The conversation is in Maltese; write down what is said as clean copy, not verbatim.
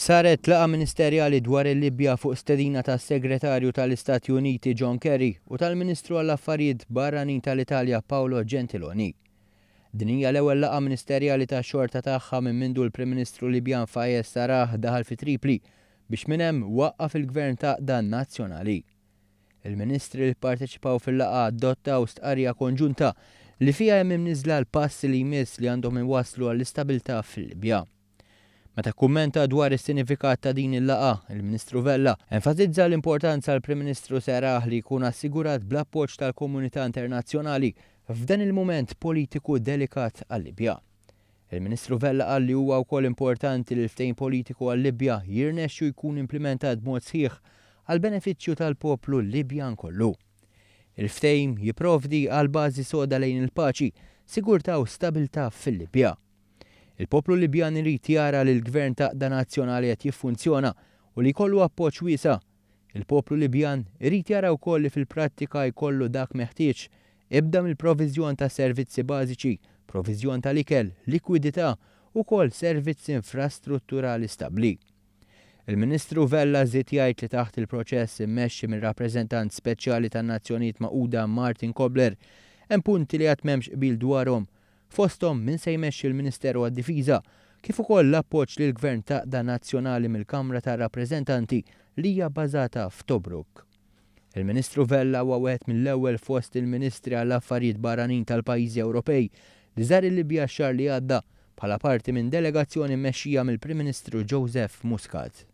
Saret laqgħa ministerjali dwar il-Libja fuq stedina tas-Segretarju tal-Istati Uniti John Kerry u tal-Ministru għall-Affarijiet Barranin tal-Italja Paolo Gentiloni. Din hija l-ewwel laqgħa ministerjali tax-xorta tagħha minn mindu l-Prim Ministru Libjan Fayez Sarraj daħal fi Tripli biex minn hemm waqqaf il-Gvern ta' Għaqda Nazzjonali. Il-Ministri li pparteċipaw fil-laqgħa adottaw stqarrija konġunta li fiha hemm imniżżla l-passi li jmiss li għandhom iwasslu għall-istabilità fil-Libja. Meta kkummenta dwar is-sinifikat ta' din il-laqgħa, il-Ministru Vella enfasizza l-importanza għall-Prim Ministru Serraj li jkun assigurat bl-appoġġ tal-komunità internazzjonali f'dan il-mument politiku delikat għal-Libja. Il-Ministru Vella qal li huwa wkoll importanti li l-ftehim politiku għal-Libja jirnexxi u jkun implimentat b'mod sħiħ għall-benefiċċju tal-poplu Libjan kollu. Il-ftehim jipprovdi għal bażi soda lejn il-paċi, sigurtà u stabilità fil-Libja. Il-poplu Libjan irid jara li l-Gvern ta' Għaqda Nazzjonali qed jiffunzjona u li jkollu appoġġ wiesa'. Il-poplu Libjan irid jara wkoll li fil-prattika jkollu dak meħtieġ, ibda mill-proviżjon ta' servizzi bażiċi, proviżjon tal-ikel, likwidità u wkoll servizzi infrastrutturali stabbli. Il-Ministru Vella żied jgħid li taħt il-proċess immexxi mir-Rappreżentant Speċjali tan-Nazzjonijiet Magħquda Martin Kobler hemm punti li għad m'hemmx qbil dwarhom fosthom min se jmexxi l-Ministeru għad-Difiża, kif ukoll l-appoġġ lill-Gvern t'Għaqda Nazzjonali mill-Kamra tar-Rappreżentanti li hija bbażata f'Tobruk. Il-Ministru Vella huwa wieħed mill-ewwel fost il-Ministri għall-Affarijiet Barranin tal-pajjiżi Ewropej li żar il-Libja x-xahar li għadda bħala parti minn delegazzjoni mmexxija mill-Prim Ministru Joseph Muscat.